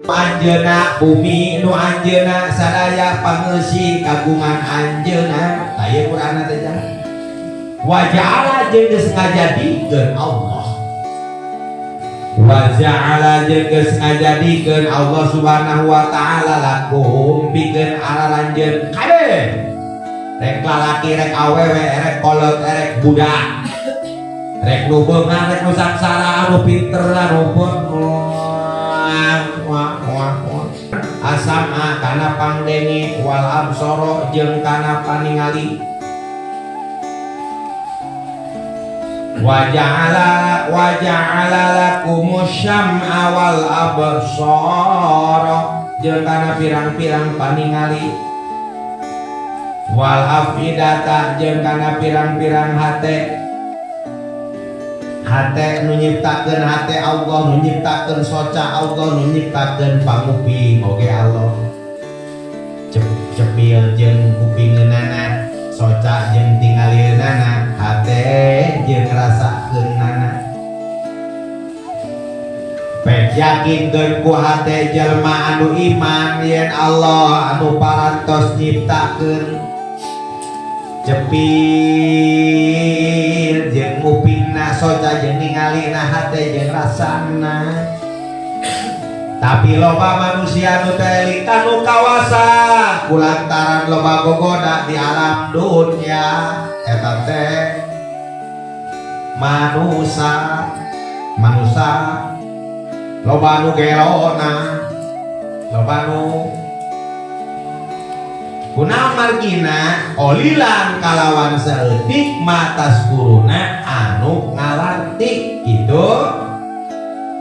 Anjeunna bumi nu anjeunna sadaya pangeusi kagungan anjeunna. Tah ieu Qur'an teh jang. Wa ja'ala jeung geus ngajadikeun Allah. Wa ja'ala jeung geus ngajadikeun Allah Subhanahu wa taala lakum pikeun araranjeun kabeh. Rek lalaki rek awewe rek kolot rek budak. Rek nu beunghar rek nu sangsara anu pinter anu asama kana pangdenge wal absara jeung kana paningali. Wa ja'ala lakumus syam'a wal absara jeung kana pirang-pirang paningali. Wal afidata jeung kana pirang-pirang hate. Hate nu nyiptakeun hate Allah, nu nyiptakeun soca Allah, nu nyiptakeun panguping oge Allah. Cepil jeung kupingeunana, soca jeung tingalieunana, hate jeung rasakeunana. Pek yakinkeun ku hate jelema anu iman yen Allah anu parantos nyiptakeun cepil jeung kupingna, soca jeung ningalina, hate jeung rasana. Tapi loba manusia nu teu eling kanu kawasa kulantaran loba gogoda di alam dunya eta teh manusa loba nu gelona loba nu kunaon margina olilan kalawan saeutik matas kuruna anu ngalarti gitu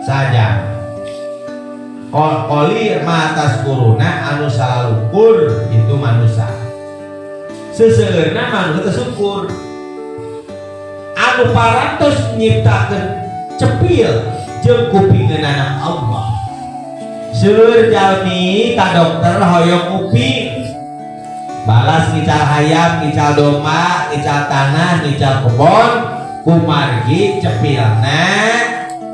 saja. Koli matas kuruna anu salalukur itu manusia. Seseueurna manusia teu syukur. Anu parantos nyiptakeun cepil jeung kupingeunana Allah. Seueur jalmi ka dokter hoyong kuping. Balas ngical hayam, ngical domba, ngical tanah, ngical kebon, kumargi cepilna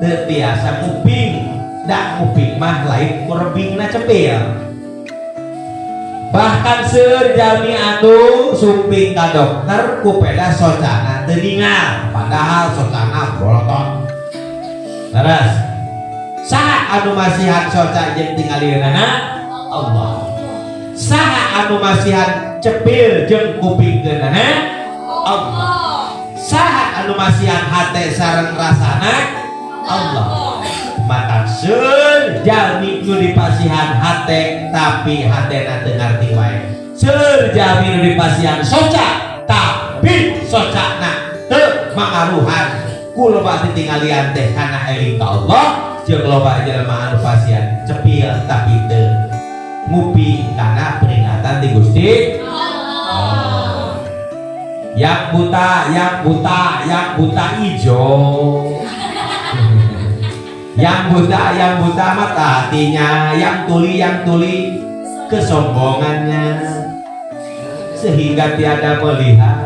teu tiasa kuping. Da kuping mah lain kurebingna cepil. Bahkan seueur jalmi anu sumping ka dokter ku peda socana teu ningal, padahal socana bolotot. Leres. Saha anu masihan soca jeung tingalieunana? Allah. Saha anu masihan cepil jeung kupingkeunana? Allah. Saha anu masihan hate sareng rasana? Allah. Maka seueur jalmi nu dipasihan hate tapi hatena teu ngarti wae. Seueur jalmi nu dipasihan soca tapi socana teu mangaruhan. Ku loba titinggalian teh kana eling ka Allah jeung loba jelema anu pasihan cepil tapi teu nguping karena peringatan di Gusti Allah. Yang buta, yang buta, yang buta hijau. Yang buta mata hatinya, yang tuli kesombongannya, sehingga tiada melihat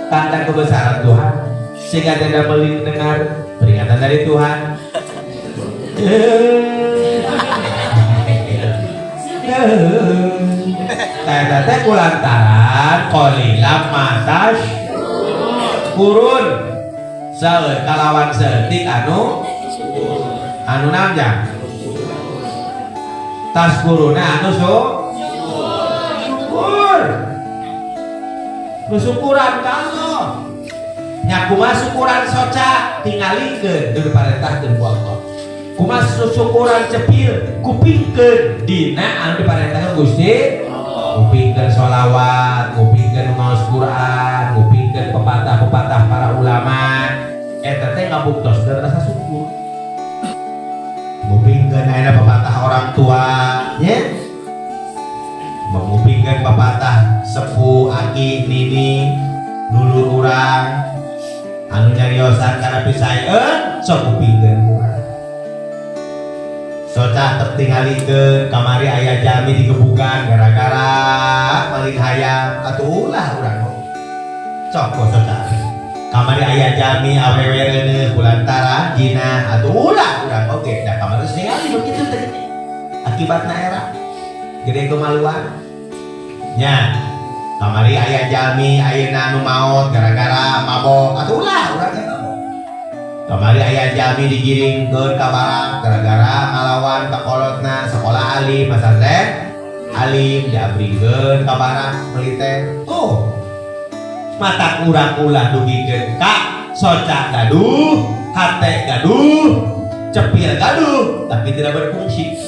tanda kebesaran Tuhan, sehingga tiada mendengar peringatan dari Tuhan. Teh kulantaran qalilan matas kurun seueur kalawan saeutik anu anu namjang tas kuruna anu syukur nu syukuran ka Allah nya kumaha syukuran soca tingalikeun nu diparentahkeun ku Allah. Kumaha syukuran cepil kupingkeun dina anu diparentahkeun Gusti. Kupingkeun sholawat, kupingkeun maos Quran, kupingkeun pepatah-pepatah para ulama. Eta teh ngabuktoskeun rasa syukur. Ngupingkeun aya pepatah orang tua nya. Mengupingkeun pepatah sepuh aki nini dulur urang anu nyariosan kana pisaeun sok kupingkeun urang. Soca tertinggalikeun kamari aya jalmi digebukan gara-gara maling hayam atuh ulah urang sok soca kamari aya jalmi awewe reuneuh kulantaran jinah atuh ulah urang oge da kamari ningali begitu teh. Akibatna era gede kemaluan nya. Kamari aya jalmi ayeuna anu maot gara-gara mabok, atuh ulah urang teh mabok. Kamari aya jalmi digiringkeun ka barak gara-gara ngalawan ka kolotna, sekolah alim, masantren alim, diabringkeun ka barak militer. Tuh, matak urang ulah dugikeun ka soca gaduh, hate gaduh, cepil gaduh, tapi tidak berfungsi.